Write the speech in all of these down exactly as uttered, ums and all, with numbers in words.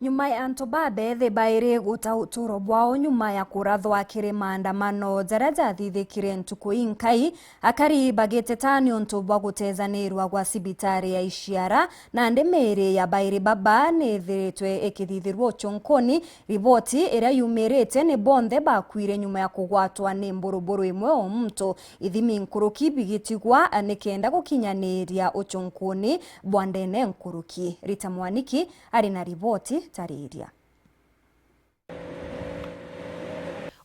Nyuma ya antu babethi bairi guta uturo bwao nyuma ya kurathwa kiri maandamano jaria jathithikire ntuku inkai, akari bagiteta niuntu bwa gutezanirwa gwa cibitari ya Iciara, nandi miiri ya bairi baba niithiritwe ikithithirwa ucunkuni. Riboti iria yumirite ni bonthe bakwire nyuma ya kugwatwa ni mburuburu imwe o muntu. Ithimi nkuruki bigitigwa nikenda gukinyaniria ucunkuni bwa ndene nkuruki. Rita Mwaniki ari na riboti tariria.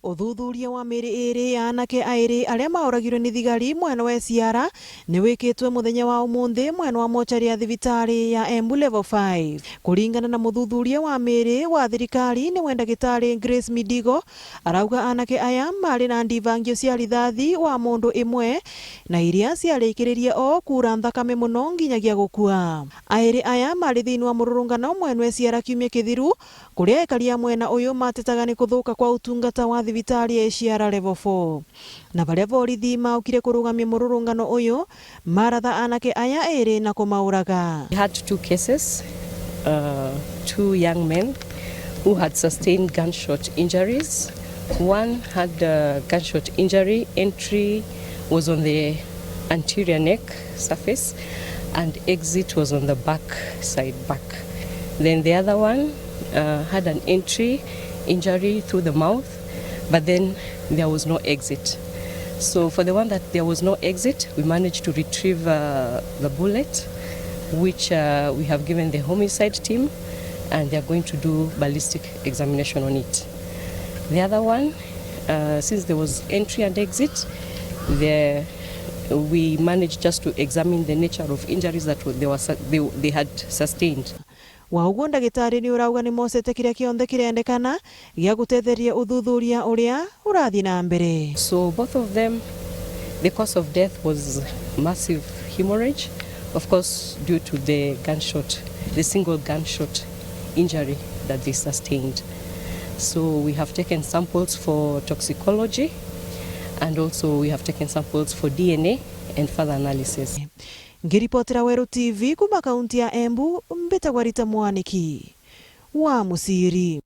Uthuthuria wa miiri iiri ya anake airi aria mauragirwe ni thigari mwena wa Iciara ni wikitwe muthenya wa umunthi mwena wa mochari ya thibitari ya Embu Level five. Kuringana na muthuthuria wa miiri wa thirikari, niwe ndagitari Grace Midigo, arauga anake aya mari na ndibangio cia rithathi wa mundu imwe, na iria ciarikiririe o kuura nthakame muno nginyagia gukua. Airi aya mari thiini wa mururungano mwena wa Iciara kiumia kithiru, kuria ekari a mwena uyu matetaga ni kuthuka kwa utungata wa thibitari ya Iciara Level four. Na baria borithi maukire kurugamia mururungano uyu, maratha anake aya eri na kumauraga. We had two cases, uh, two young men who had sustained gunshot injuries. One had a gunshot injury, entry was on the anterior neck surface and exit was on the back side back. Then the other one, uh, had an entry injury through the mouth, but then there was no exit. So for the one that there was no exit, we managed to retrieve, uh, the bullet, which, uh, we have given the homicide team, and they are going to do ballistic examination on it. The other one, uh, since there was entry and exit, the, we managed just to examine the nature of injuries that they, were, su- they, they had sustained. Wa uguo, ndagitari ni urauga ni mocete kiria kionthe kirendekana gia gutetheria uthuthuria uria urathii na mbere. So both of them, the cause of death was massive hemorrhage, of course, due to the gunshot, the single gunshot injury that they sustained. So we have taken samples for toxicology and also we have taken samples for D N A and further analysis. Ngiripotera Weru T V kuma kaunti ya Embu, mbitagwa Rita Mwaniki wa Musiri.